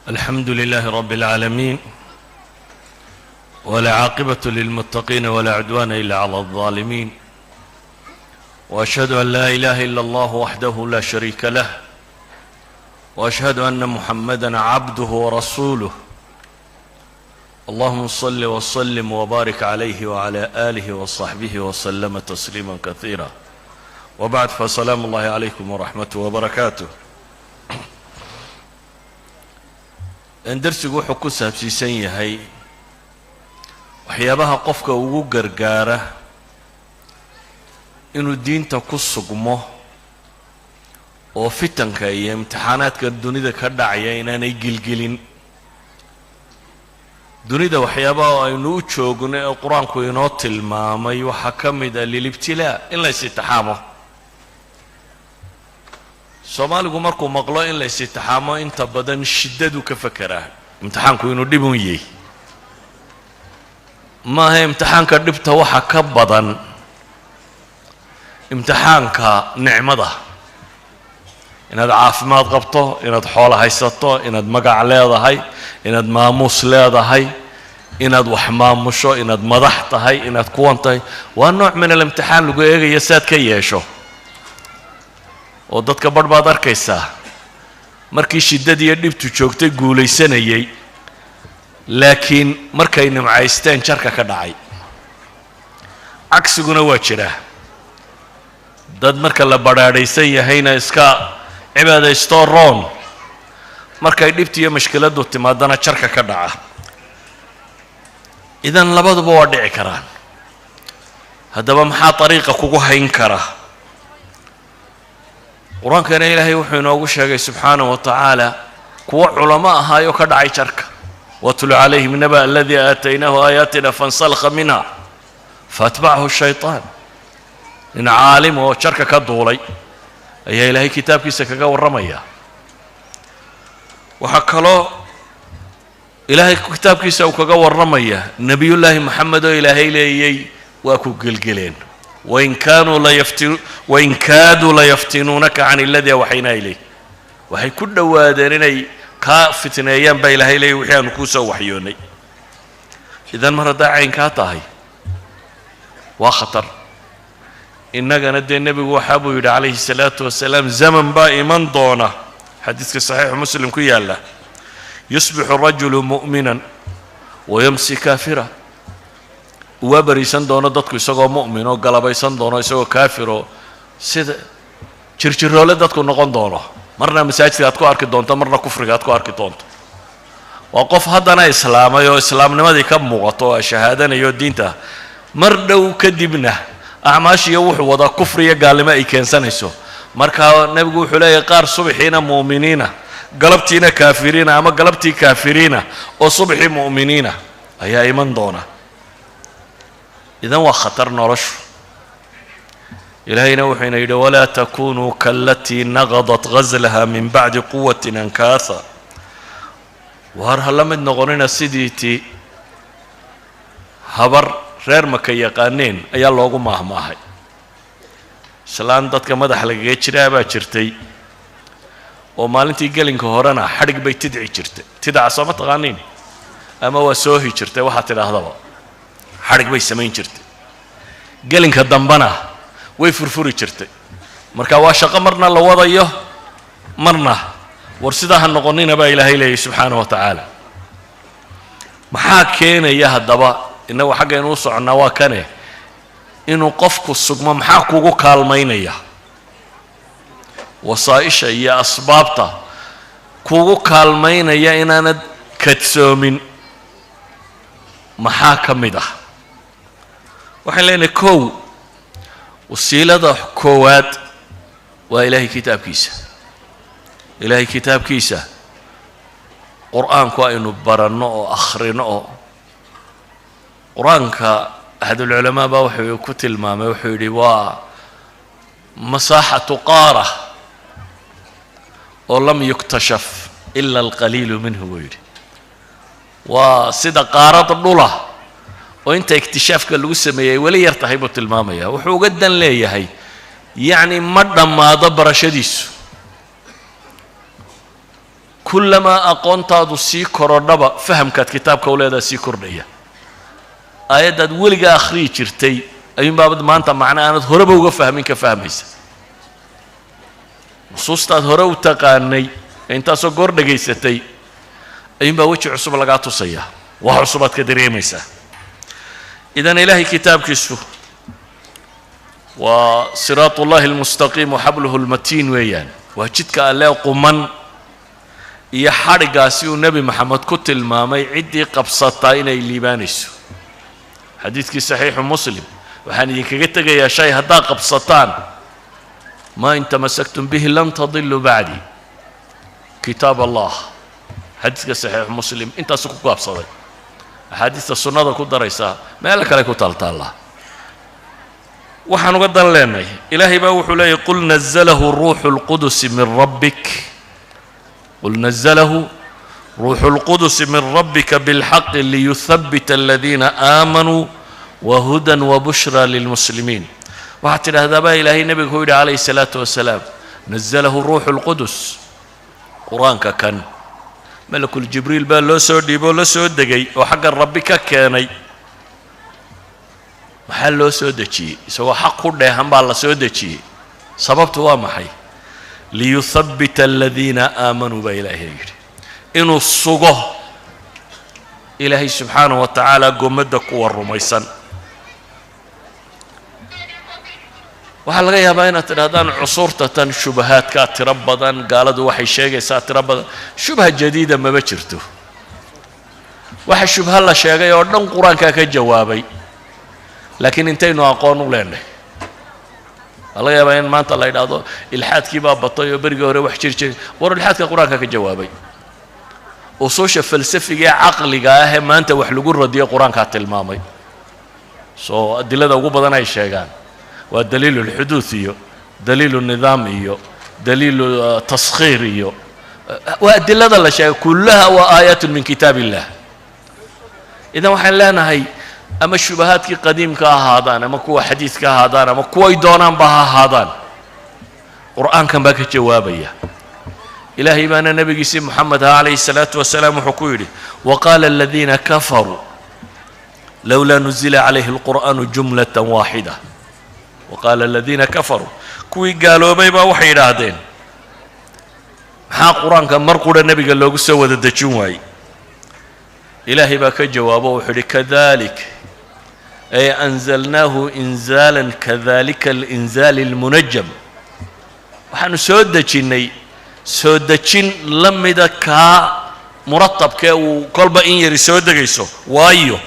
الحمد لله رب العالمين، والعاقبة للمتقين، ولا عدوان إلا على الظالمين، وأشهد أن لا إله إلا الله وحده لا شريك له، وأشهد أن محمدا عبده ورسوله. اللهم صل وسلم وبارك عليه وعلى آله وصحبه وسلم تسليما كثيرا، وبعد، فسلام الله عليكم ورحمته وبركاته. Darsigu wuxuu ku saabsiisan yahay waxyaabaha qofka ugu gargaara inuu diinta ku sugmo oo fitanka iyo imtixaanaadka dunida ka dhacaya inaanay gilgilin. Dunida waxyaabaha aynu u joogno ee Qur-aanku inoo tilmaamay waxaa ka mid ah lilibtilaa, in la is-imtixaamo. Soomaaligu markuu maqlo in la is-imtixaamo, inta badan shiddadu ka fekeraa, imtixaanku inuu dhib un yahy. Maaha, imtixaanka dhibta waxa ka badan imtixaanka nicmada: inaad caafimaad qabto, inaad xoolo haysato, inaad magac leedahay, inaad maamuus leedahay, inaad wax maamusho, inaad madax tahay, inaad kuwan tahay. Waa nooc min alimtixaan lagu eegaya si aad ka yeesho. Oo dadka barh baad arkaysaa markii shiddadiiyo dhibtu joogtay guulaysanayay, laakiin markay nimcaysteen jarka ka dhacay. Cagsiguna waa jiraa: dad marka la badhaadhaysan yahayna iska cibaadaystoo roon, markay dhibtu iyo mashkiladdu timaadana jarka ka dhaca. Idan labaduba waa dhici karaan. Haddaba, maxaa dariiqa kugu hayn kara? Qur-aankana Ilaahay wuxuu inoogu sheegay subxaanahu wa tacaala kuwo culamo ahaayoo ka dhacay jarka. واتل عليهم نبأ الذي آتيناه آياتنا فانسلخ منها فأتبعه الشيطان. Nin caalim oo jarka ka duulay ayaa Ilaahay kitaabkiisa kaga warramaya. Waxaa kaloo Ilaahay kitaabkiisa uu kaga warramaya Nebiyullaahi Moxamed oo Ilaahay leeyay waa ku gelgeleen, وإن كادوا ليفتنونك عن الذي أوحينا إليك. Waxay ku dhowaadeen inay kaa fitneeyaan baa Ilaahay leeyay wixii aanu kuu soo waxyoonnay. Idan mar haddaa caynkaa tahay, waa khatar. Innagana dee Nebigu waxaa buu yidhi calayhi salaatu wasalaam: zaman baa iman doona, xadiiska Saxiixu Muslim ku yaalla, يصبح الرجل مؤمنا ويمسي كافرا. Waa bariisan doono dadku isagoo mu'min oo galabaysan doono isagoo kaafiroo, sida jirjiroole dadku noqon doono. Marna masaajidka aad ku arki doonto, marna kufriga aad ku arki doonto. Waa qof haddana islaamay oo islaamnimadii ka muuqato oo shahaadanayo diinta, mar dhow kadibna acmaashiyo wuxuu wadaa kufriyo gaalnimo ay keensanayso. Marka Nebigu wuxuu leeyahay qaar subaxiina mu'miniina, galabtiina kaafiriina, ama galabtii kaafiriina oo subaxii mu'miniina ayaa iman doona. Idan waa khatar noloshu. Ilaahayna wuxuu ina yidhi: ولا تكونوا كالتي نقضت غزلها من بعد قوة أنكاثا. Waar ha la mid noqonina sidii ti habar reer Maka yaqaaneen ayaa loogu maahmaahay. Islaan dadka madaxa lagaga jiraa baa jirtay oo maalintii gelinka horena xadhig bay tidci jirtay. Tidaca soo ma taqaaniin? Ama waa soohi jirtay, waxaad tidhaahdaba, xadhig bay samayn jirtay. Gelinka dambena way furfuri jirtay. Marka waa shaqo marna la wadayo marna. War sidaa ha noqonina baa Ilaahay leeyahy subxaana wa tacaala. Maxaa keenaya haddaba? Innagu xaggaynu u soconnaa waa kane: inuu qofku sugmo maxaa kugu kaalmaynaya? Wasaa-isha iyo asbaabta kugu kaalmaynaya inaanad kadsoomin maxaa ka mid ah? Waxaan leenahay, kow, wasiilada koowaad waa Ilaahay kitaabkiisa. Ilaahay kitaabkiisa, Qur-aanku, aynu baranno oo akhrino. Oo Qur-aanka axadulculamaa baa wuxuu ku tilmaamay, wuxuu yidhi waa مساحة قارة oo لم يكتشف إلا القليل منه buu yidhi. Waa sida qaarad dhula oo inta iktishaafka lagu sameeyey weli yar tahay buu tilmaamaya. Wuxuu uga dan leeyahay, yacni, ma dhammaado barashadiisu. Kullamaa aqoontaadu sii korodhaba, fahamkaad kitaabka u leedaha sii kordhaya. Aayaddaad weligaa akhriyi jirtay ayuunbaabad maanta macna aanad horeba uga fahmin ka fahmaysa. Nusuustaad hore u taqaanay ee intaasoo goor dhegaysatay ayuunbaa weji cusub lagaa tusayaa, wax cusubaad ka dareemaysaa. Idan ilaahay kitaabkiisu waa siraat ullahi almustaqiim wa xabluhu lmatiin weeyaan. Waa jidka Allee quman iyo xadhiggaasi uu Nebi Maxamed ku tilmaamay ciddii qabsataa inay liibaanayso. Xadiidkii Saxiixu Muslim: "Waxaan idinkaga tegayaa shay haddaad qabsataan, ما إن تمسكتم به لن تضلوا بعدي، كتاب الله." Xadiidka Saxiixu Muslim intaasu ku gaabsaday. Axaadiista sunnada ku daraysaa meelo kale ku taaltaallaa. Waxaan uga dan leenahay, Ilaahay baa wuxuu leeyahy: قل نزله روح القدس من ربك، قل نزله روح القدس من ربك بالحق ليثبت الذين آمنوا وهدى وبشرى للمسلمين. Waxaad tidhaahdaa baa Ilaahay nebiga ku yidhi calayhi الsalaatu wasalaam: نزله روح القدس, Qur-aanka kan Malakul Jibriil baa loo soo dhiiboo la soo degay oo xagga Rabbi ka keenay. Maxaa loo soo dejiyey? Isagoo xaq ku dheehan baa la soo dejiyey. Sababtu waa maxay? ليثبت الذين آمنوا baa Ilaahay yidhi, inuu sugo Ilaahay subxaanaه wa tacaala gomadda kuwa rumaysan. Waxaa laga yaabaa inaad tidhahdaan cusuurta tan shubahaadkaa tiro badan, gaaladu waxay sheegaysaa tiro badan. Shubha jadiida maba jirto. Waxa shubha la sheegay oo dhan Qur-aankaa ka jawaabay, laakiin intaynu aqoon u leenahay? Waa laga yaabaa in maanta la yidhaahdo ilxaadkii baa batay oo berigii hore wax jiri jiray. War, ilxaadka Qur-aanka ka jawaabay. Usuusha falsafiga ee caqliga ah ee maanta wax lagu radiyo Qur-aankaa tilmaamay. Soo adilada ugu badan ay sheegaan waa daliil الحدوث iyo daliil النظام iyo daliil تسخير iyo waa adilada la sheegay, كلها waa آيات من كتاب الله. Idan waxaan leenahay, ama shubahaadkii qadiimka ha ahaadaan, ama kuwa xadiidka ha ahaadaan, ama kuway doonaanba ha ahaadaan, Qur'aankan baa ka jawaabaya. Ilaahay baana nebigiisii Moxamed ah calayhi الsalaatu wasalaam wuxuu ku yidhi: وقال الذين كفروا لولا نزل عليه القرآن جملة واحدة. وقال الذين كفروا, kuwii gaaloobay baa waxay yidhaahdeen: "Maxaa Qur-aanka mar qura nebiga loogu soo wada dejin waayey?" Ilaahay baa ka jawaabo, wuxuu yidhi: كذلك أي أنزلناه إنزالا كذلك الإنزال المنجم. Waxaanu soo dejinnay soo dejin la mida kaa muratabkee uu kolba in yari soo degayso. Waayo,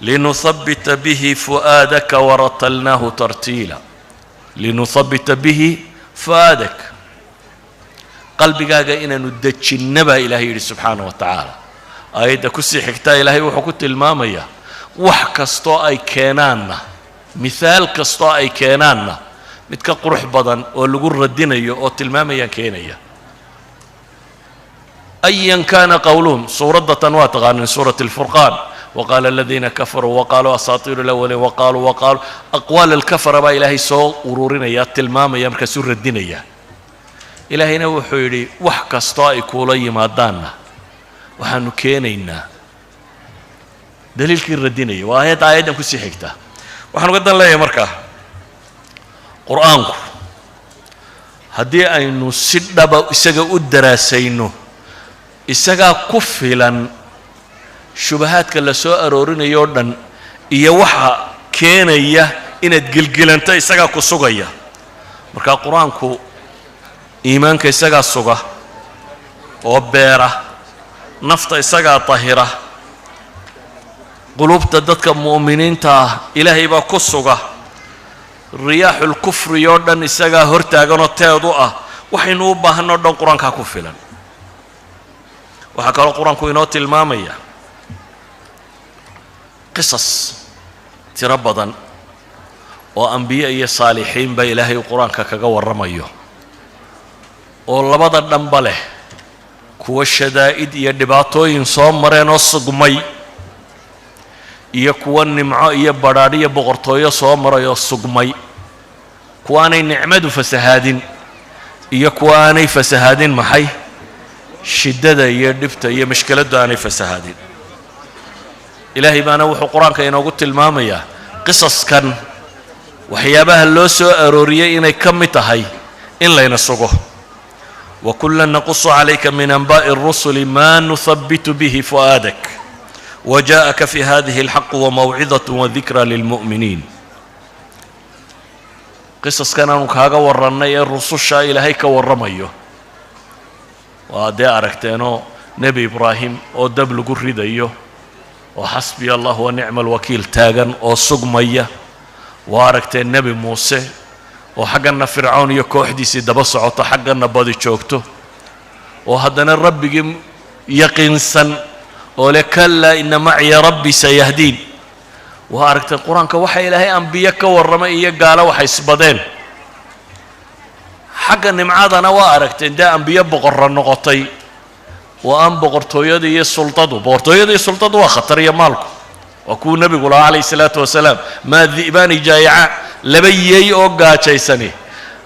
لنثبت به فؤادك ورتلناه ترتيلا. لنثبت به فؤادك, qalbigaaga inaanu dejinna baa Ilahay yidhi subxaana wa tacaala. Aayadda kusii xigtaa Ilaahay wuxuu ku tilmaamayaa wax kastoo ay keenaanna, mihaal kastoo ay keenaanna, mid ka qurux badan oo lagu radinayo oo tilmaamayaan keenaya. أيا كان قولهم, suuradda tan waa taqaanin, suurat الفurqaan: وقال الذين كفروا وقالوا أساطير الأولين وقالوا وقالوا. أقوال الكفرة baa Ilaahay soo ururinaya, tilmaamaya, markaasuu radinaya. Ilaahayna wuxuu yidhi: wax kastoo ay kuula yimaadaanna waxaanu keenaynaa daliilkii radinaya. Waa aayadda aayaddan kusii xigta. Waxaan uga dan leeyahay markaa, Qur-aanku haddii aynu si dhaba isaga u daraasayno, isagaa ku filan shubahaadka la soo aroorinayo o dhan iyo waxa keenaya inaad gelgelanto, isagaa ku sugaya. Marka Qur-aanku iimaanka isagaa suga oo beera, nafta isagaa tahira, qulubta dadka mu'miniinta ah Ilaahay baa ku suga, رياح الكفر oo dhan isagaa hortaaganoo teedu ah. Waxaynu u baahanno dhan Qur-aankaa ku filan. Waxaa kaloo Qur-aanku inoo tilmaamaya qisas tiro badan oo ambiye iyo saalixiin baa Ilaahay Qur-aanka kaga warramayo, oo labada dhanba leh, kuwa shadaa'id iyo dhibaatooyin soo mareen oo sugmay, iyo kuwa nimco iyo badhaadh iyo boqortooyo soo maray oo sugmay, kuwa aanay nicmadu fasahaadin iyo kuwa aanay fasahaadin maxay Shiddada iyo dhibta iyo mashkiladdu aanay fasahaadin. Ilaahay baana wuxuu Qur-aanka inoogu tilmaamayaa qisaskan waxyaabaha loo soo arooriyey inay ka mid tahay in layna sugo. وكلا نقص عليك من أنباء الرسل ما نثبت به فؤادك وجاءك في هذه الحق وموعظة وذكرى للمؤمنين. Qisaskan aanu kaaga warrannay ee rususha Ilaahay ka warramayo waa dee aragteenoo, Nebi Ibraahim oo dab lagu ridayo oo "حسبي الله ونعم الوكيل" taagan oo sugmaya waa aragteen. Nebi Muuse oo xagganna Fircown iyo kooxdiisii daba socoto, xagganna badi joogto, oo haddana Rabbigii yaqiinsan oo le "كلا إن معي ربي سيهدين" waa aragteen. Qur-aanka waxa Ilaahay ambiye ka warramay iyo gaalo waxay isbadeen. Xagga nimcadana waa aragteen dee, ambiye boqorra noqotay oo aan boqortooyada iyo sultadu, boqortooyada iyo sultadu waa khatar, iyo maalku waa kuwuu Nebigu lahaa calayhi salaatu wasalaam: "ما ذئبان جائعان", laba yeey oo gaajaysani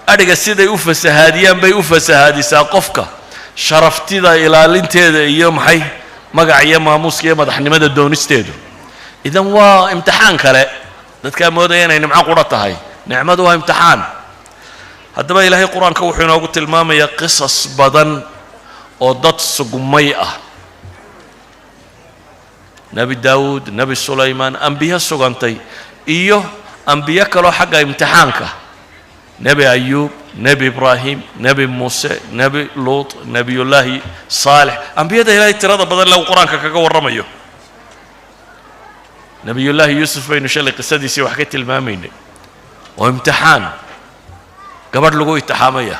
adhiga siday u fasahaadiyaan bay u fasahaadisaa qofka sharaftida ilaalinteeda iyo maxay magac iyo maamuuska iyo madaxnimada doonisteedu. Idan waa imtixaan kale. Dadkaa moodaya inay nimco qura tahay, nicmadu waa imtixaan. Haddaba Ilaahay Qur-aanka wuxuu inoogu tilmaamayaa qisas badan oo dad sugmay ah: Nebi Daawuud, Nebi Sulaymaan, ambiye sugantay iyo ambiye kaloo xagga imtixaanka: Nebi Ayuub, Nebi Ibraahim, Nebi Muuse, Nebi Luut, Nebiyullaahi Saalix. Ambiyada Ilaahay tirada badan le uu Qur-aanka kaga warramayo. Nebiyullaahi Yuusuf baynu shalay qisadiisii wax ka tilmaamaynay, oo imtixaan gabadh lagu imtixaamaya.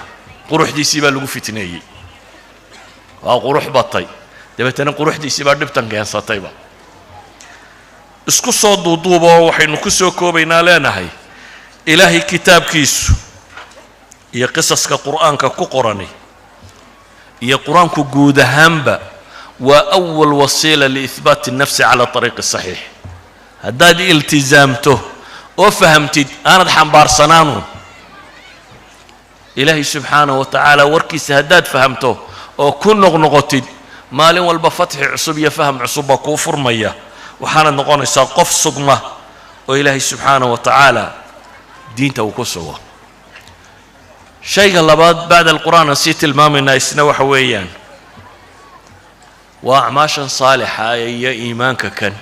Quruxdiisii baa lagu fitneeyey, waa qurux batay, dabeetana quruxdiisii baa dhibtan keensatayba. Isku soo duuduuba oo waxaynu ku soo koobaynaa leenahay: Ilaahay kitaabkiisu iyo qisaska Qur'aanka ku qorani iyo Qur-aanku guud ahaanba waa أول وسيلة لإثبات النفس على الطريق الصحيح. Haddaad iltisaamto oo fahamtid, aanad xambaarsanaanun, Ilaahay subxaanaه wa tacaala warkiisa haddaad fahamto oo ku noqnoqotid maalin walba, fatxi cusub iyo faham cusub baa kuu furmaya, waxaanad noqonaysaa qof sugma oo Ilaahay subxaanaه wa tacaala diinta uu ku sugo. Shayga labaad bacda alqur'aan aan sii tilmaamaynaa isna waxa weeyaan waa acmaashan saalixa iyo iimaanka kan,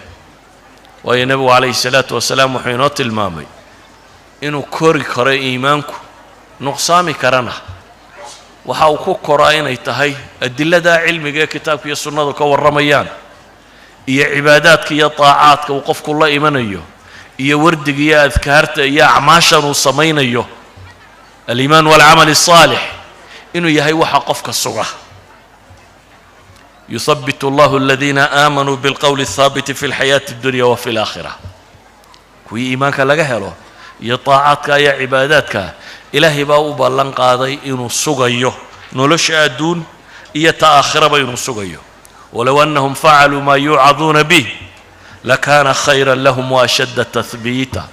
waayo Nebigu calayhi salaatu wasalaam wuxuu inoo tilmaamay inuu kori karo iimaanku, nuqsaami karana. Waxa uu ku koraa inay tahay adiladaa cilmiga ee kitaabka iyo sunnadu ka warramayaan, iyo cibaadaadka iyo daacaadka uu qofku la imanayo, iyo wardiga iyo adkaarta iyo acmaashan uu samaynayo. الإيمان والعمل الصالح inuu yahay waxa qofka suga. يثبت الله الذين آمنوا بالقول الثابت في الحياة الدنيا وفي الآخرة. Kuwii iimaanka laga helo iyo daacaadka iyo cibaadaadka, Ilaahay baa u ballan qaaday inuu sugayo nolosha adduun iyo ta aakhiraba inuu sugayo. ولو أنهم فعلوا ما يوعظون به لكان خيرا لهم وأشد تثبيتا.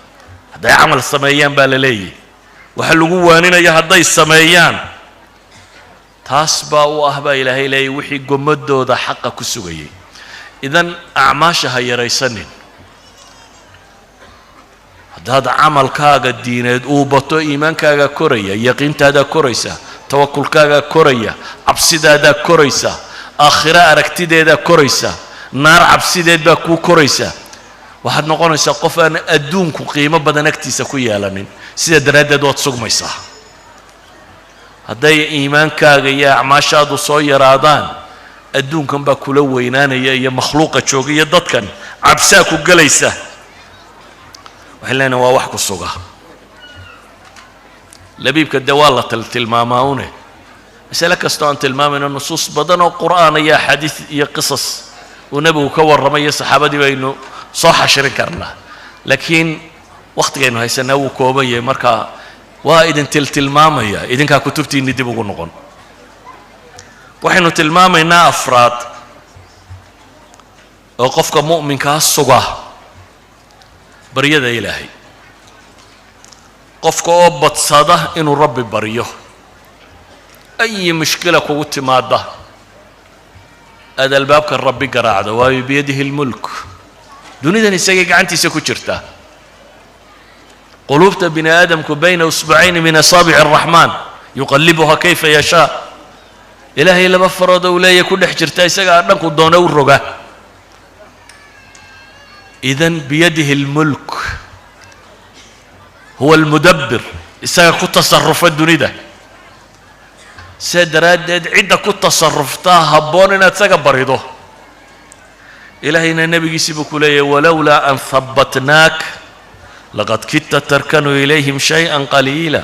Hadday camal sameeyaan baa la leeyahy, waxa lagu waaninaya hadday sameeyaan, taas baa u ah baa Ilaahay leeyay wixii gomadooda xaqa ku sugayay. Idan acmaasha ha yaraysanin. Haddaad camalkaaga diineed uu bato, iimaankaagaa koraya, yaqiintaadaa koraysa, tawakulkaagaa koraya, cabsidaadaa koraysa, aakhiro aragtideedaa koraysa, naar cabsideed baa kuu koraysa. Waxaad noqonaysaa qof aan adduunku qiimo badan agtiisa ku yeelanin. Sidaa daraaddeed waad sugmaysaa. Hadday iimaankaaga iyo acmaashaadu soo yaraadaan, adduunkan baa kula weynaanaya iyo makhluuqa jooga iyo dadkan, cabsaa ku gelaysa. Waxay leenahay waa wax ku suga. Labiibka dee waa la tilmaamaa une. Masale kastoo aan tilmaamayno, nusuus badan oo Qur'aan iyo axaadiis iyo qisas uu Nebigu ka warramayo, saxaabadii baynu soo xashirin karnaa, laakiin wakhtigaynu haysanaa wuu kooban yahay. Marka waa idin tiltilmaamaya, idinkaa kutubtiinni dib ugu noqon. Waxaynu tilmaamaynaa afraad oo qofka mu'minkaa suga: baryada Ilaahay. Qofka oo badsada inuu Rabbi baryo, ayi mushkila kugu timaada. Aada albaabka Rabbi garaacdo, waayo biyadihi lmulk, dunidan isagay gacantiisa ku jirtaa. Quluubta bini aadamku bayna usbucayni min asaabici araxmaan yuqallibuha kayfa yashaa. Ilaahay laba farood uu leeyahy ku dhex jirta, isagaa dhanku doona u roga. Idan biyadihi lmulk, huwa almudabbir, isaga ku tasarufa dunida. See daraaddeed cidda ku tasaruftaa habboon inaad isaga barido. Ilaahayna nebigiisii buu ku leeyahy: walowlaa an habbatnaak laqad kidta tarkanu ilayhim shay-an qaliila.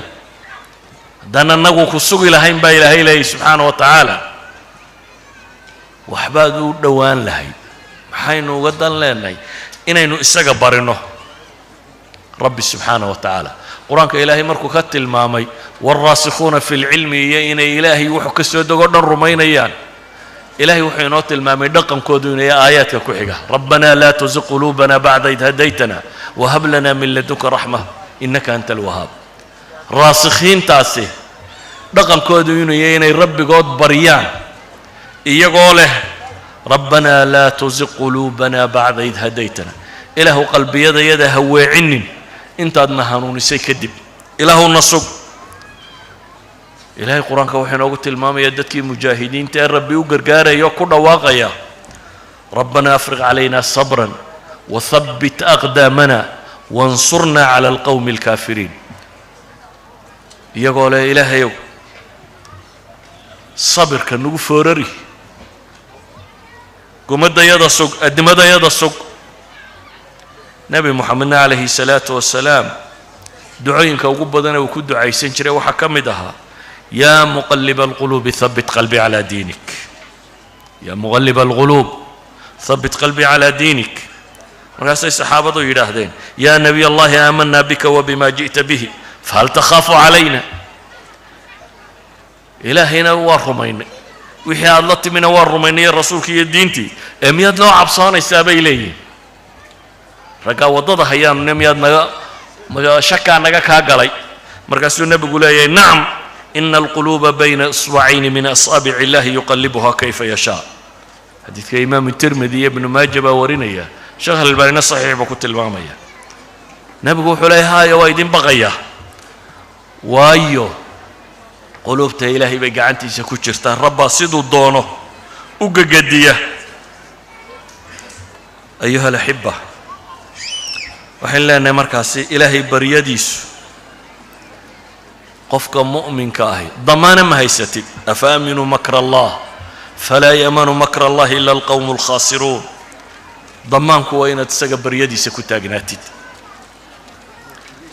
Haddaan annagu ku sugi lahayn, baa Ilaahay leeyay subxaana wa tacaala, waxbaad u dhowaan lahayd. Maxaynu uga dan leenahay inaynu isaga barino Rabbi subxaana wa tacaala? Qur-aanka Ilaahay markuu ka tilmaamay waalraasikhuuna fi lcilmi iyo inay Ilaahay wuxuu ka soo dego dhan rumaynayaan, Ilahay wuxuu inoo tilmaamay dhaqankoodu inay aayaadka ku xiga: rabbanaa laa tuziq quluubana bacda id hadaytana wahab lana min ladunka raxma innaka anta alwahaab. Raasikhiintaasi dhaqankoodu inuu yahay inay Rabbigood baryaan iyagoo leh: rabbanaa laa tuziq quluubana bacda id hadaytana. Ilaahu, qalbiyadayada ha weecinin intaadna hanuunisay kadib, Ilaahuna sug. Ilaahay qur-aanka wuxuu inoogu tilmaamayaa dadkii mujaahidiinta ee Rabbi u gargaaraya oo ku dhawaaqaya: rabbana afriq calayna sabran wahabbit aqdaamana wansurnaa cala alqowmi alkaafiriin. Iyagoo leh: Ilaahayow, sabirka nagu foorari, gumadayada sug, addimadayada sug. Nebi Moxamedna calayhi salaatu wasalaam ducooyinka ugu badane uu ku ducaysan jiray waxaa ka mid ahaa: yaa muqaliba alquluubi habbit qalbi calaa diinik, yaa muqaliba alquluub habbit qalbi calaa diinik. Markaasay saxaabadu yidhaahdeen: yaa nabiy Allahi, aamanaa bika wa bima ji'ta bihi, fahal takhaafu calayna? Ilaahayna waa rumaynay, wixii aada la timina waa rumaynay, rasuulkii iyo diintii, ee miyaad noo cabsoonaysaa, bay leeyihin. Raggaa waddada hayaanune, miyaad naga shakaa naga kaa galay? Markaasuu nebigu leeyahay: nacam, ina alquluuba bayna isbacayni min asaabic illahi yuqalibuha kayfa yashaa. Xadiidka Imaamu Tirmidi iyo Ibnu Maaja baa warinaya, Sheekh Albaanina saxiix buu ku tilmaamaya. Nebigu wuxuu leeyahy: haya, waa idin baqaya, waayo quluubta Ilaahay bay gacantiisa ku jirtaa, Rabbaa siduu doono u gegediya. Ayuha alaxiba, waxaynu leenahay markaasi Ilaahay baryadiisu qofka mu'minka ahi damaana ma haysatid. Afa aaminuu makra Allah falaa yamanu makra Allahi ila alqowmu alkhaasiruun. Damaanku waa inaad isaga baryadiisa ku taagnaatid.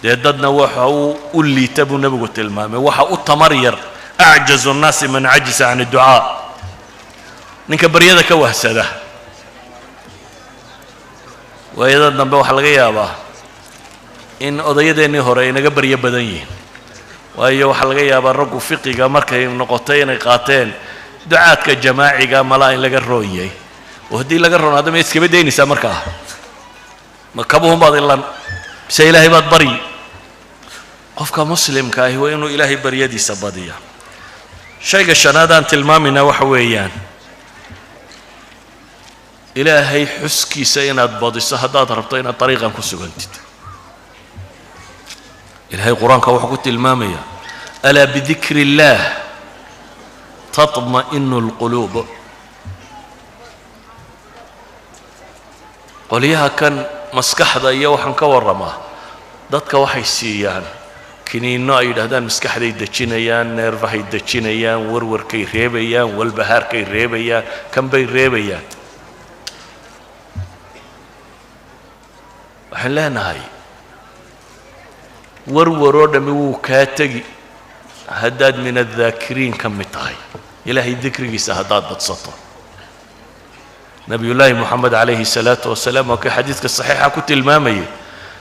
Dee dadna waxa uu u liita buu nebigu tilmaamay, waxa u tamar yar, acjazu nnaasi man cajisa can idducaa, ninka baryada ka wahsada. Waayada dambe waxaa laga yaabaa in odayadeennii hore ay naga baryo badan yihiin, waayo waxaa laga yaabaa raggu fiqiga markay noqotay inay qaateen ducaadka jamaaciga malaa in laga roon yahay. Oo haddii laga roonaado, ma iskaba daynaysaa markaa? Ma kabuhun baad ilan mise Ilaahay baad baryi? Qofka muslimka ahi waa inuu Ilaahay baryadiisa badiya. Shayga shanaad aan tilmaamayna waxa weeyaan Ilaahay xuskiisa inaad badiso haddaad rabto inaad dariiqan ku sugantid. Ilaahay qur-aanka wuxuu ku tilmaamayaa: alaa bidikri illaah taطma'inu اlquluub. Qolyaha kan maskaxda iyo waxaan ka warramaa, dadka waxay siiyaan kiniinno ay yidhahdaan maskaxday dejinayaan, neerfahay dejinayaan, warwarkay reebayaan, walbahaarkay reebayaan, kanbay reebayaan. Waxaan leenahay warwaroo dhammi wuu kaa tegi haddaad min addaakiriin ka mid tahay, Ilaahay dikrigiisa haddaad badsato. Nabiyullaahi Moxamed calayhi salaatu wasalaam waa kii xadiidka saxiixa ku tilmaamayay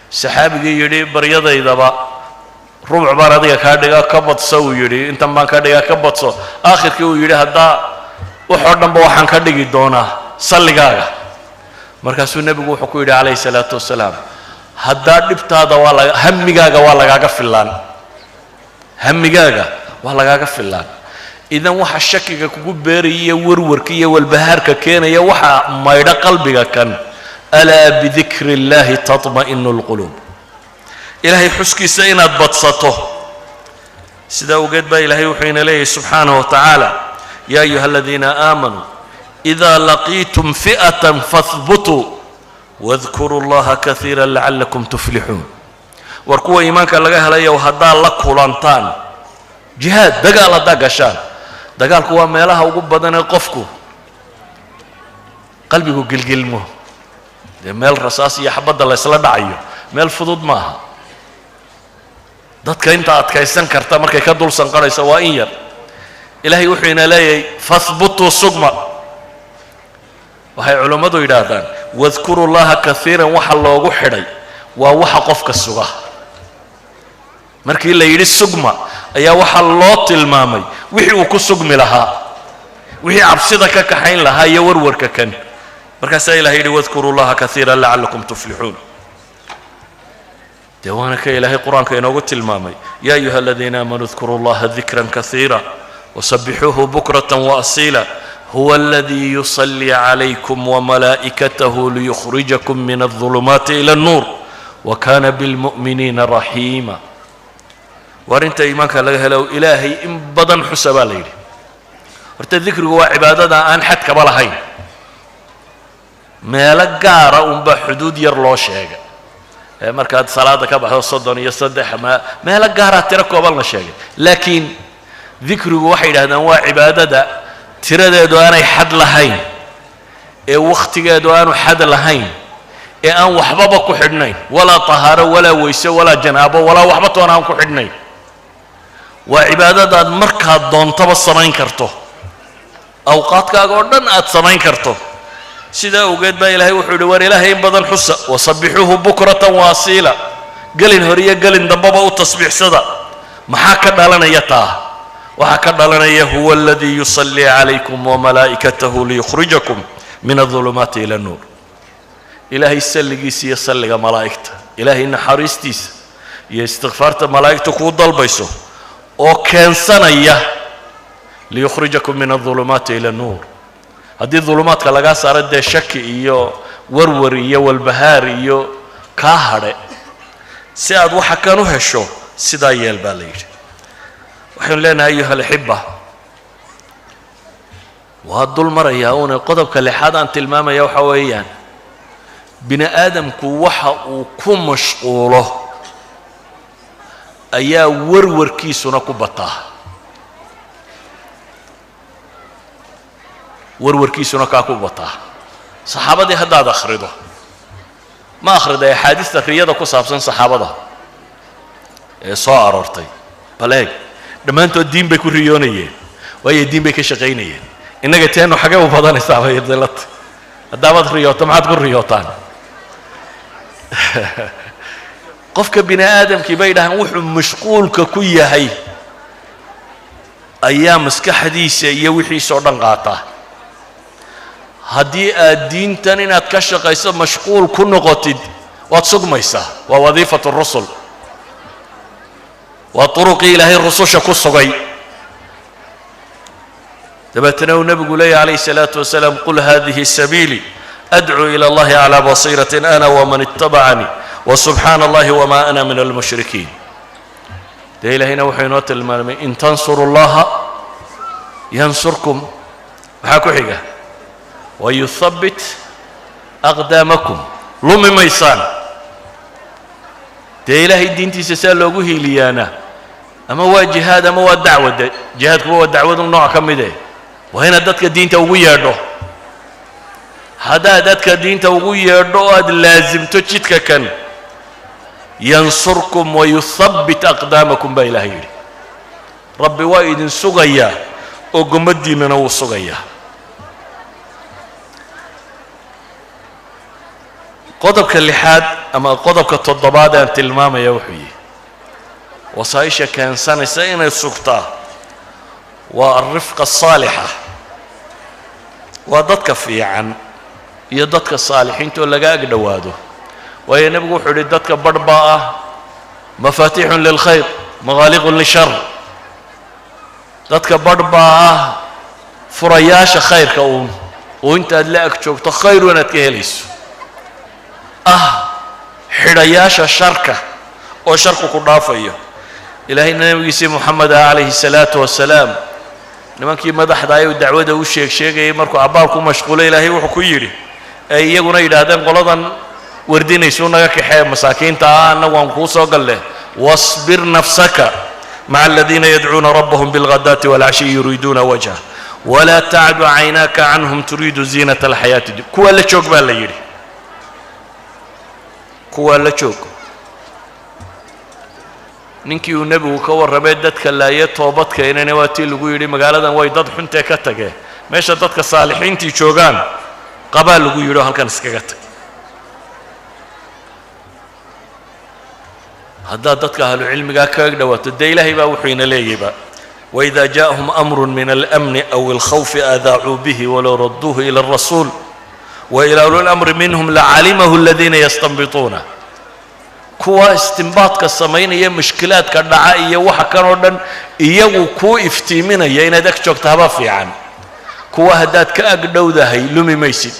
saxaabigii yidhi: baryadaydaba rubuc baan adiga kaa dhigaa, ka badso. Uu yidhi: intan baan ka dhigaa, ka badso. Aakhirkii uu yidhi: haddaa waxoo dhanba waxaan ka dhigi doonaa salligaaga. Markaasuu nebigu wuxuu ku yidhi calayhi salaatu wasalaam: haddaa dhibtaada waa laga, hamigaaga waa lagaaga fillaan, hamigaaga waa lagaaga fillaan. Idan waxa shakiga kugu beeraya iyo warwarka iyo walbahaarka keenaya waxaa maydho qalbiga kan. Alaa bidikri اllahi taطma'inu اlquluub. Ilaahay xuskiisa inaad badsato. Sidaa ogeed baa Ilaahay wuxuu ina leeyahy subxaanaه wa tacaala: "Ya ayuha aladiina aamanuu إida laqiitum fi'aة fahbutuu wadkuruu اllaha kaiira lacalakum tuflixuun." War kuwa iimaanka laga helayow, haddaad la kulantaan jihaad, dagaal haddaa gashaan, dagaalku waa meelaha ugu badan ee qofku qalbigu gilgilmo. Dee meel rasaas iyo xabadda la ysla dhacayo meel fudud maaha. Dadka inta adkaysan karta markay ka dul sanqarhayso waa in yar. Ilaahay wuxuu ina leeyahay: "Fahbutuu," sugma. Waxay culammadu yidhaahdaan "wadkuru llaha kaiiran" waxa loogu xidhay waa waxa qofka suga. Markii la yidhi sugma ayaa waxaa loo tilmaamay wixii uu ku sugmi lahaa, wixii cabsida ka kaxayn lahaa iyo warwarka kan. Markaasaa ilahay yidhi: "Wadkuru llaha kaiira lacalakum tuflixuun." Dee waana ka Ilaahay Qur-aanka inoogu tilmaamay: "Ya ayuha aladiina aamanuu dkuruu llaha dikran kaiira wasabixuuhu bukrata waasiila. Huwa aladii yusalii calaykum wamalaa'ikatahu liyukhrijakum min aldulumaati ila annuur wakana bilmu'miniina raxiima." Waar inta iimaanka laga helo, Ilaahay in badan xusa baa la yidhi. Horta dikrigu waa cibaadada aan xadkaba lahayn. Meelo gaara unbaa xuduud yar loo sheegay ee markaad salaada ka baxdo 33 ma meelo gaaraa tiro kooban la sheegay. Laakiin dikrigu waxay yidhahdaan waa cibaadada tiradeedu aanay xad lahayn, ee wakhtigeedu aanu xad lahayn, ee aan waxbaba ku xidhnayn, walaa tahaaro, walaa weyse, walaa janaabo, walaa waxba toona aan ku xidhnayn. Waa cibaadadaad markaad doontaba samayn karto, awqaadkaaga oo dhan aad samayn karto. Sidaa awgeed baa Ilaahay wuxuu yidhi: "War Ilaahay in badan xusa." "Wasabixuuhu bukratan waasiila." Gelin hore iyo gelin dambaba u tasbiixsada. Maxaa ka dhalanaya taa? Waxaa ka dhalanaya: "Huwa aladii yusallii calaykum wamalaa'ikatahu liyukhrijakum min aldulumaati ila annuur." Ilaahay salligiisa iyo salliga malaa'igta, Ilaahay naxariistiisa iyo istikfaarta malaa'igta kuu dalbayso oo keensanaya "liyukhrijakum min aldulumaati ila annuur". Haddii dulumaadka lagaa saaro, dee shaki iyo warwar iyo walbahaar iyo kaa hadhe. Si aad waxa kan u hesho, sidaa yeel baa la yidhi. Waxaynu leenahay, ayuha alaxiba, waa dul marayaa uune. Qodobka lixaad aan tilmaamaya waxa weeyaan bini aadamku waxa uu ku mashquulo ayaa warwarkiisuna ku bataa, warwarkiisuna kaa ku bataa. Saxaabadii haddaad akhrido, ma akhriday axaadiista riyada ku saabsan saxaabada ee soo aroortay? Bal eeg, dhammaantood diin bay ku riyoonayeen, waayo diin bay ka shaqaynayeen. Innaga teenu xagee u badanaysaa bay dilata? Haddaabaad riyooto, maxaad ku riyootaan? Qofka bini aadamkii bay dhahaan wuxuu mashquulka ku yahay ayaa maskaxdiisa iyo wixiisoo dhan qaataa. Haddii aad diintan inaad ka shaqayso mashquul ku noqotid, waad sugmaysaa. Waa wadiifatu rusul, waa turuqii Ilaahay rususha ku sugay. Dabeetana uu nebigu leeyahy calayhi الsalaatu wasalaam: "Qul hadihi sabiilii adcuu ilى اllahi calى basiiraة ana wman itabacanii wsubxaana allahi wma ana min almushrikiin." Dee Ilaahayna wuxuu inoo tilmaamay: "In tansuru llaha yansurkum." Maxaa ku xiga? "Wayuhabbit aqdaamakum." Lumi maysaan. Dee Ilaahay diintiisa saa loogu hiiliyaana ama waa jihaad ama waa dacwa. De jihaadkuba waa dacwadu nooc ka mide, waa inaad dadka diinta ugu yeedho. Haddaad dadka diinta ugu yeedho oo aad laasimto jidka kan, "yansurkum wayuhabbit aqdaamakum" baa Ilahay yidhi. Rabbi waa idin sugayaa oo gommaddiinnana wuu sugayaa. Qodobka lixaad ama qodobka toddobaad aan tilmaamaya wuxuu yihi wasaa-isha keensanaysa inay sugtaa waa alrifqa asaalixa, waa dadka fiican iyo dadka saalixiinta oo laga ag dhowaado. Waayo nebigu wuxuu yidhi: "Dadka barh baa ah mafaatiixun lilkhayr, maqaaliqun lishar." Dadka badh baa ah furayaasha khayrka uun, oo intaad la ag joogto khayr wanaad ka helayso, ah xidhayaasha sharka oo sharku ku dhaafayo. Ilaahayna nabigiisii Moxamed ah calayhi salaatu wasalaam, nimankii madaxda ayuu dacwada u sheeg sheegayay markuu abbaar ku mashquulay, Ilaahay wuxuu ku yidhi, ee iyaguna yidhaahdeen qoladan wardinaysuu naga kaxee masaakiinta ah, annagu waan kuu soo galle: "Wasbir nafsaka maca aladiina yadcuuna rabbahum bilghadaati walcashiyi yuriiduuna wajhah, walaa tacdu caynaaka canhum turiidu ziinata alxayaati dunya." Kuwaa la joog baa la yidhi, kuwaa la joog. Ninkii uu nebigu ka warramay dadka laaye toobad keenana, waa tii lagu yidhi magaaladan way dad xuntee ka tagee, meesha dadka saalixiintii joogaan qabaa lagu yidhi, oo halkan iskaga tag. Haddaad dadka ahlucilmigaa kaga dhawaato, dee Ilaahay baa wuxuu ina leeyayba: "Waإida jaءahum أmr min alأmni aw اlkhawfi adaacuu bihi walow raduuhu ilى الrasuul wailى uli اlamri minhum lacalimahu اladiina yastanbituuna. Kuwa istimbaadka samaynaya mushkilaadka dhaca iyo waxa kan oo dhan iyagu kuu iftiiminaya, inaad ag joogta haba fiican. Kuwa haddaad ka ag dhowdahay lumi maysid.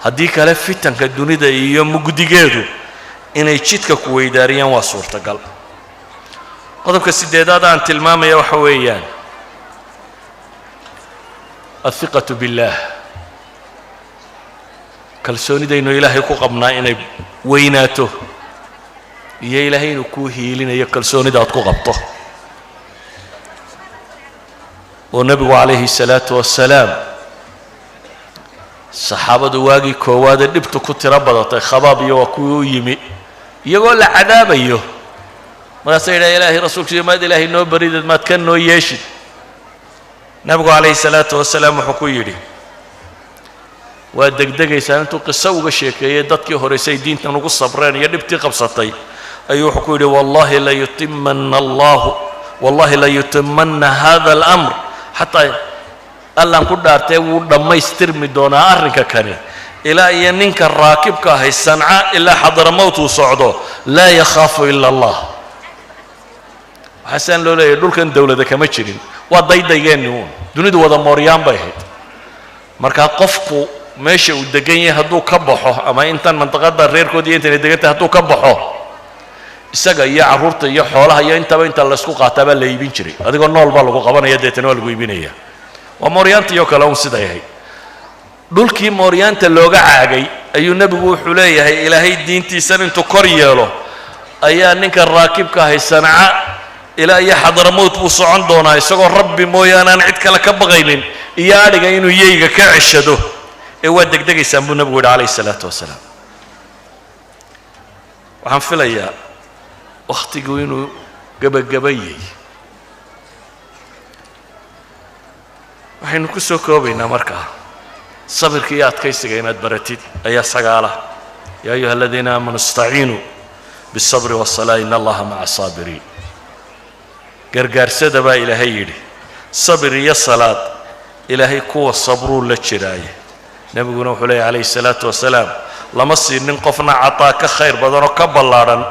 Haddii kale fitanka dunida iyo mugdigeedu inay jidka ku weydaariyaan waa suurtagal. Qodobka sideedaad aan tilmaamaya waxa weeyaan athiqatu biاllaah, kalsoonidaynu Ilaahay ku qabnaa inay weynaato, iyo Ilaahay inuu kuu hiilinayo kalsoonida aad ku qabto. Oo nebigu calayhi الsalaatu wasalaam, saxaabadu waagii koowaadee dhibtu ku tiro badatay, Khabaab iyo waa kuwii u yimi iyagoo la cadaabayo, markaasa yidhaha: "Ilaahay rasuulkiiyo, maad Ilaahay noo barideed, maad ka noo yeeshid?" Nebigu calayhi salaatu wasalaam wuxuu ku yidhi: "Waa degdegaysaa." Intuu qiso uga sheekeeyey dadkii horeysay diintan ugu sabreen iyo dhibtii qabsatay, ayuu wuxuu ku yidhi: "Wallahi layutimana allahu, wallahi layutimanna hada alamr xataa, Allaan ku dhaartee, wuu dhammaystirmi doonaa arrinka kani ilaa iyo ninka raakibka ahay Sanca ilaa Xadramowt uu socdo laa yakhaafu ila Allah." Waxaasaan loo leeyahay dhulkan dowlada kama jirin, waa daydaygeenni uun, dunidu wada mooryaan bay ahayd. Markaa qofku meesha uu degan yahay hadduu ka baxo, ama intan mandaqada reerkood iyo intayna degan tahay hadduu ka baxo, isaga iyo carruurta iyo xoolaha iyo intaba inta laysku qaataa baa la iibin jiray. Adigoo nool baa lagu qabanaya, deetana waa lagu iibinaya. Waa mooryaantiiyoo kale un siday ahayd. Dhulkii mooryaanta looga caagay ayuu nebigu wuxuu leeyahay, Ilaahay diintiisan intuu kor yeelo ayaa ninka raakibka ahay Sanca ilaa iyo Xadramowt buu socon doonaa isagoo Rabbi mooyaane aan cid kale ka baqaynin, iyo adhiga inuu yeyga ka ceshado. Ee waa degdegaysaan buu nebigu yidhi calayhi salaatu wasalaam. Waxaan filayaa wakhtigu inuu gebagabayey. Waxaynu ku soo koobaynaa markaa sabirka iyo adkaysiga inaad baratid ayaa sagaala. Yaa ayuha aladiina aamanuu istaciinuu biالsabri waالsalaa in allaha maca saabiriin. Gargaarsada baa Ilaahay yidhi sabir iyo salaad, Ilaahay kuwa sabruu la jiraaye. Nebiguna wuxuu leeyay calayhi الsalaatu wasalaam, lama siinin qofna cataa ka khayr badan oo ka ballaadhan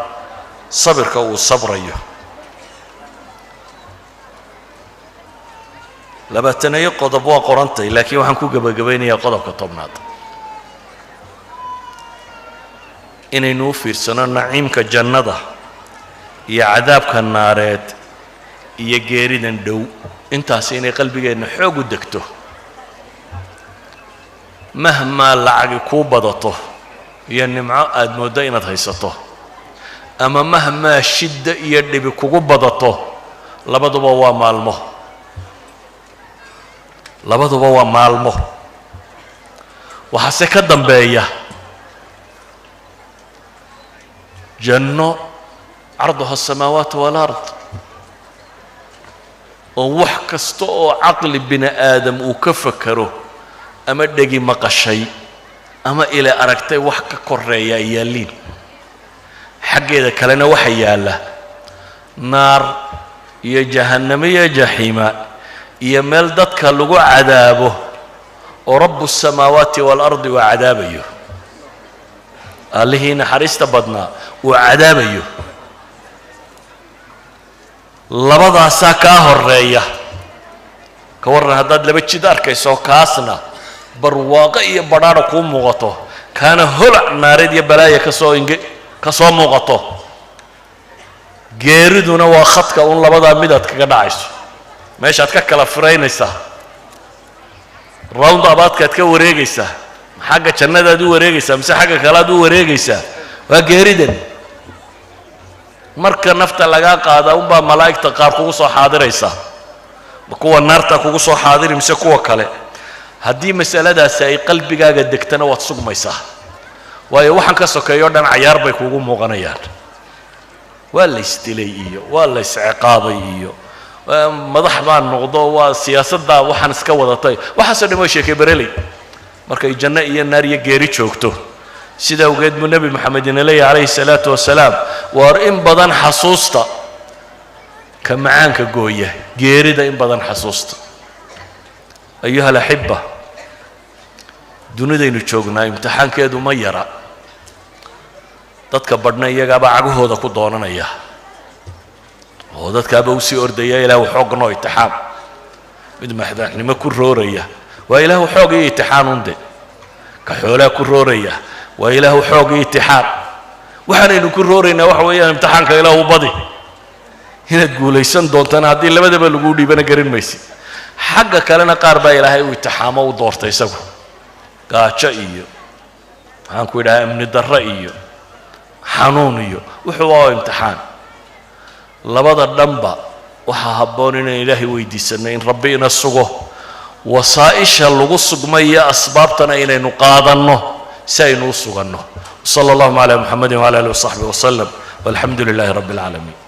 sabirka uu sabrayo. 20-eyo qodob waa qorantay, laakiin waxaan ku gebagabaynayaa qodobka 10aad, inaynu u fiirsano naciimka jannada iyo cadaabka naareed iyo geeridan dhow, intaasi inay qalbigeenna xoog u degto. Mahmaa lacagi kuu badato iyo nimco aada mooddo inaad haysato, ama mahmaa shidda iyo dhibi kugu badato, labaduba waa maalmo, labaduba waa maalmo. Waxaase ka dambeeya janno carduha asamaawaat waalard, oo wax kasta oo caqli bini aadam uu ka fakero ama dhegi maqashay ama ila aragtay wax ka koreeya ay yaalliin. Xaggeeda kalena waxa yaalla naar iyo jahannamo iyo jaxiima iyo meel dadka lagu cadaabo, oo rabu الsamaawaati waalardi uu cadaabayo, Allihii naxariista badnaa uu cadaabayo. Labadaasaa kaa horeeya. Ka warran haddaad laba jid arkayso, kaasna barwaaqo iyo badhaadha kuu muuqato, kaana holac naareed iyo balaaya kasoo inge ka soo muuqato? Geeriduna waa khadka un labadaa midaad kaga dhacayso, meeshaad ka kala firaynaysaa, round abaadkaad ka wareegaysaa, xagga jannadaad u wareegaysaa mise xagga kalead u wareegaysaa? Waa geeridan. Marka nafta lagaa qaadaa unbaa malaa'igta qaar kugu soo xaadiraysaa, ma kuwa naarta kugu soo xaadiri mise kuwa kale? Haddii masaladaasi ay qalbigaaga degtana, waad sugmaysaa, waayo waxaan ka sokeeyo o dhan cayaar bay kuugu muuqanayaan. Waa la isdilay iyo waa la isciqaabay iyo madax baan noqdo, waa siyaasaddaa waxaan iska wadatay, waxaasoo dhan waa sheekay bereley markay janno iyo naar iyo geeri joogto. Sida awgeed buu Nebi Moxamed ina leeyahy calayhi salaatu wasalaam: waar in badan xasuusta ka macaanka gooya, geerida in badan xasuusta. Ayuha alaxiba, dunidaynu joognaa imtixaankeedu ma yara. Dadka badhna iyagaabaa cagahooda ku doonanaya oo dadkaaba usii ordaya: "Ilaahu xoog noo itixaam." Mid madaxnimo ku rooraya waa "Ilaahu xoog iyo itixaan" unde. Ka xoolaa ku rooraya waa "Ilaahu xoog iyo itixaam." Waxaanaynu ku rooraynaa waxa weeyaan imtixaanka Ilaahu badi. Inaad guulaysan doontana haddii labadaba laguu dhiibana garan maysid. Xagga kalena qaar baa Ilaahay u itixaamo, u doortay isagu gaajo iyo, maxaan ku idhaha, amni darro iyo xanuun iyo wuxuu waa imtixaan. Labada dhanba waxaa habboon inaan Ilaahay weydiisanno in Rabbi ina sugo, wasaa'isha lagu sugmayo asbaabtana inaynu qaadanno si aynu u suganno. Sala allahuma calaa Muxamedin wcala alih wasaxbi wasalam, walxamdu lilaahi rabbi اlcaalamiin.